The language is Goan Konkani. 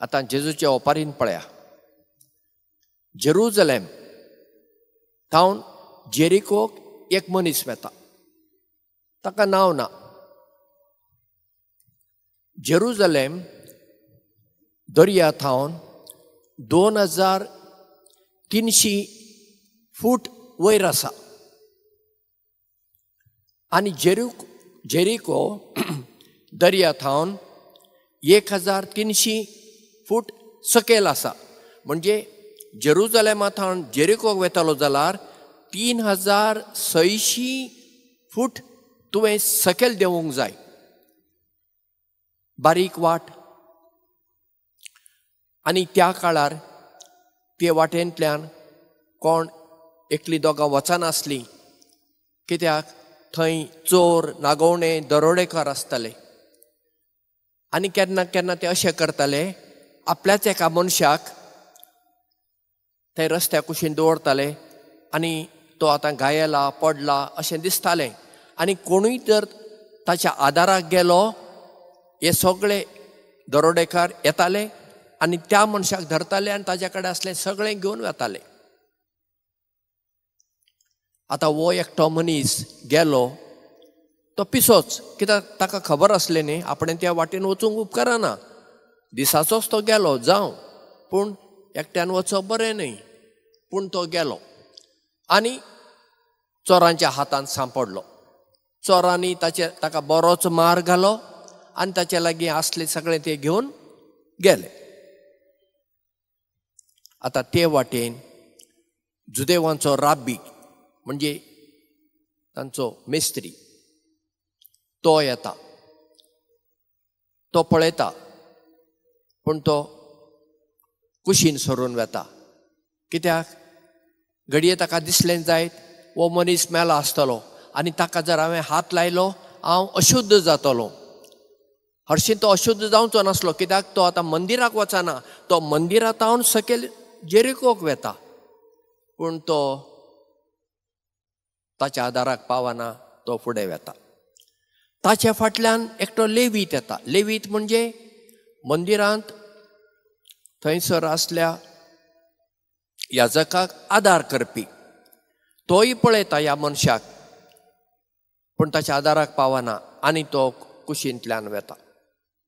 आतां जेजूच्या ओपारीन पळया, जेरुजलेम थावन जेरिकोक एक मनीस वेता, ताका नांव ना. जेरुजलेम दर्या थावन 2300 फूट वयर आसा आनी जेरिको दर्या थावन 1300 फूट सकयल आसा. म्हणजे जेरुजलेमा थावन जेरिकोक वेतालो जाल्यार 3600 फूट तुवें सकयल देंवूंक जाय. बारीक वाट, आनी त्या काळार ते वाटेंतल्यान कोण एकली दोगां वचनासलीं, कित्याक थंय चोर, नागोवणे, दरोडेकार आसताले. आनी केन्ना केन्ना ते अशें करताले, आपल्याच एका मनशाक थंय रस्त्या कुशीन दवरताले आनी तो आतां घायेला पडला अशें दिसतालें, आनी कोणूय जर ताच्या आदाराक गेलो, हे सगळे दरोडेकार येताले आनी त्या मनशाक धरताले आनी ताच्या कडेन आसलें सगळें घेवन वताले. आतां हो एकटो मनीस गेलो, तो पिसोच, कित्याक ताका खबर आसलें न्ही आपणें त्या वाटेन वचूंक उपकारना. दिसाचोच तो गेलो, जावं, पूण एकट्यान वचप बरें न्हय. पूण तो गेलो आनी चोरांच्या हातांत सांपडलो. चोरांनी ताका बरोच मार घालो आनी ताचे लागीं आसले सगळें ते घेवन गेले. आतां ते वाटेन जुदेवांचो राब्बी म्हणजे तांचो मिस्त्री तो येता, तो पळयता, पूण तो कुशीन सरून वेता. कित्याक घडये ताका दिसलें जायत हो मनीस मेला आसतलो आनी ताका जर हांवें हात लायलो हांव अशुद्ध जातलो. हरशीं तो अशुद्ध जावचो नासलो, कित्याक तो आतां मंदिराक वचना, तो मंदिरांत सकयल जेरिकोक वेता, पूण तो ताच्या आदाराक पावना, तो फुडें वेता. ताच्या फाटल्यान एकटो लेवीत येता. लेवीत म्हणजे मंदिरांत थंयसर आसल्या याजकाक आदार करपी. तोय पळयता ह्या मनशाक, पूण ताच्या आदाराक पावना आनी तो कुशींतल्यान वेता.